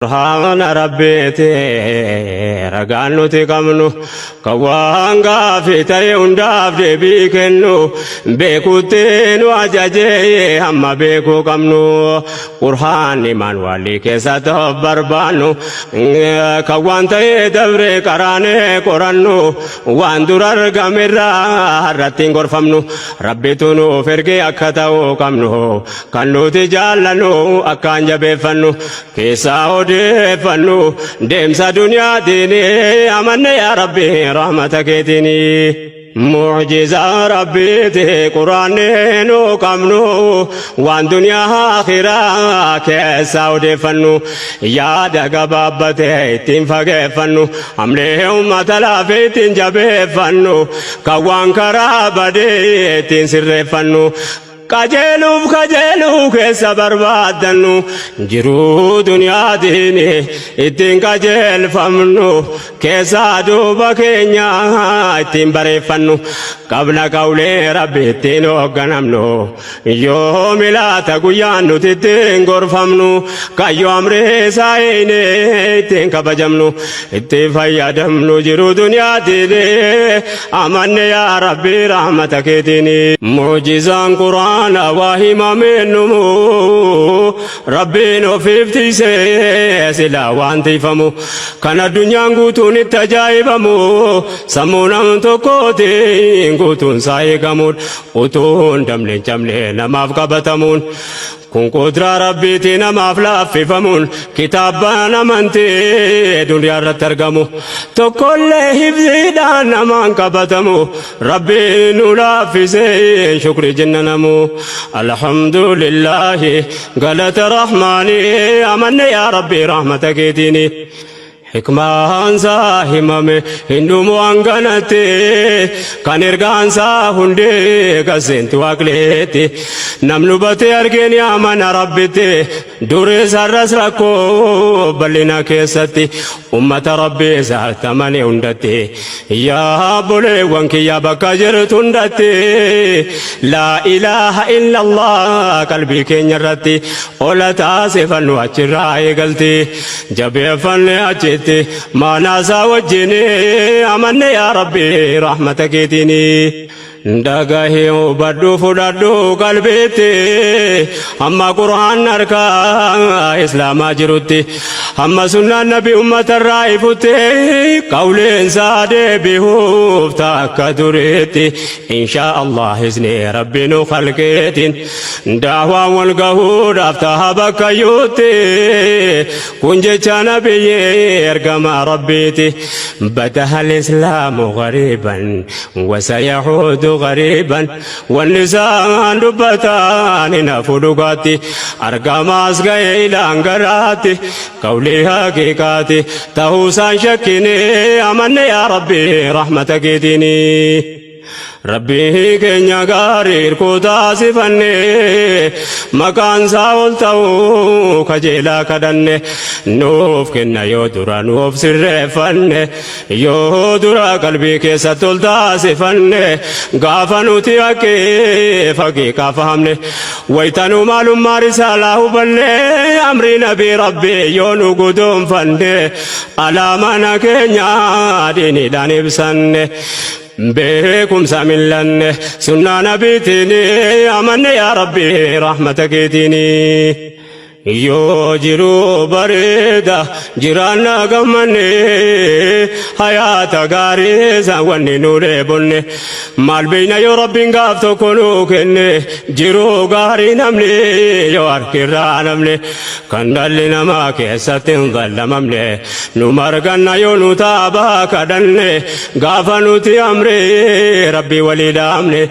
Qur'aana Rabbiiti ragaan nuti qabnu kan waan gaafii ta'e hundaaf deebii kennu beekutti nu ajajee hamma beekuu qabnu Qur'aanni maanwaalii keessatti of barbaannu kan waan ta'e dabre qaraanee qorannu waan dura argamerraa har'atti hin gorfamnu Rabbitu nuuf ergee akka ta'uu qabnu kan nuti jaallannu akkaan jabeeffannu keessaa odeeffannu deemsa duniyaatiin amanne yaa Rabbi rahmata keetiin. Mucjizaa Rabbiiti quraanni nu qabnu waan duniyaa akhiraa keessaa odeeffannu yaada gabaabbate ittiin fageeffannu amlee ummata laafee ittiin jabeeffannu kan waan karaa badee ittiin sirreeffannu qajeeluuf kajeeluu keessa barbaaddannu jiruu duniyaatiin ittiin qajeelfamnu keessaa duuba keenya ittiin bareeffannu qabna qawlee Rabbi ittiin hoogganamnu yoo milaata guyyaan nuti ittiin gorfamnu kayyoo amree isaa ittiin kabajamnu ittiin fayyadamnu jiruu duniyaatiin amanne yaa Rabbi rahmata keetiin. Mucjizaan Quraana waa himameennumu Rabbiin ofiif tiisee silaa waan tiifamu kan addunyaan guutuun itti ajaa'ibamu sammuu nam tokkootiin guutuun isaa eegamuun utuun damne hin cabne namaaf qabatamuun kun qudraa Rabbiitii namaaf laaffifamuun kitaabaan amantii duniyaa irratti argamu tokkollee hifziidhaan namaan qabatamu Rabbiin nu laaffisee shukri jenna namu alhamdulillaahi galata rahmaanii amanne yaa Rabbi rahmata keetiini. Hikmaansaa himame hin dhumu hanganatti kan ergaansaa hundee kaseentu waaqleetti namni hubatee argeen amana Rabbitti durees har'as rakkoo bal'ina keessatti ummata Rabbii isaatti amane hundatti yaa obboleewwan kiyya bakka jirtu hundatti laa ilaaha illallah qalbii keenya irratti ola taasifannu achirraa eegalti. Jabeeffanne achitti maanaasaa wajjin amanne yaa Rabbi rahmata keetiin. Dhagahi hubadhu fudhadhu qalbiitti hamma Qur'aan harkaa Islaamaa jirutti hamma sunnaan nabi ummatarraa ifutti qawleensaa deebi'uuf takka turetti inshaa Allah izni Rabbi nu khalqeetiin daawaan wal gahuudhaaf taha bakka yuutti kun jecha nabiyyi ergama Rabbiiti. Badaha al-islaamu gariiban wasayahuudu gariiban wanni isaan dubbataan hin hafu dhugaatti argamaas ga'e ilaan garaatti qawlii haqiiqaati ta'uusaan shakkine amanne yaa Rabbi rahmata keetiini. Rabbii keenya gaarii hirkoo taasifanne maqaan isaa ol ta'uu kajeelaa kadhanne nuuf kenna yoo dura nuuf sirreeffanne yoo dura qalbii keessatti ol taasifanne gaafa nuti haqqee faqiiqaa fahamne waytanuu maalummaa risaalaa hubanne amrii nabii Rabbii yoo nu guduunfanne alaamana keenya diiniidhaan ibsanne. Beekumsa millanne sunnaa nabiitiin amanne yaa Rabbi rahmata keetiin. Yoo jiru bareeda jiraanna gammanne hayaata gaarii isaan wanni nu dheebonne maal beeyna yoo Rabbiin gaaf tokko nu kenne jiruu gaarii namni yoo harkirraa namni kan dhalli namaa keessatti hin zallamamne nu marganna yoo nu taabaa kadhanne gaafa nuti amree Rabbii walii dhaamne.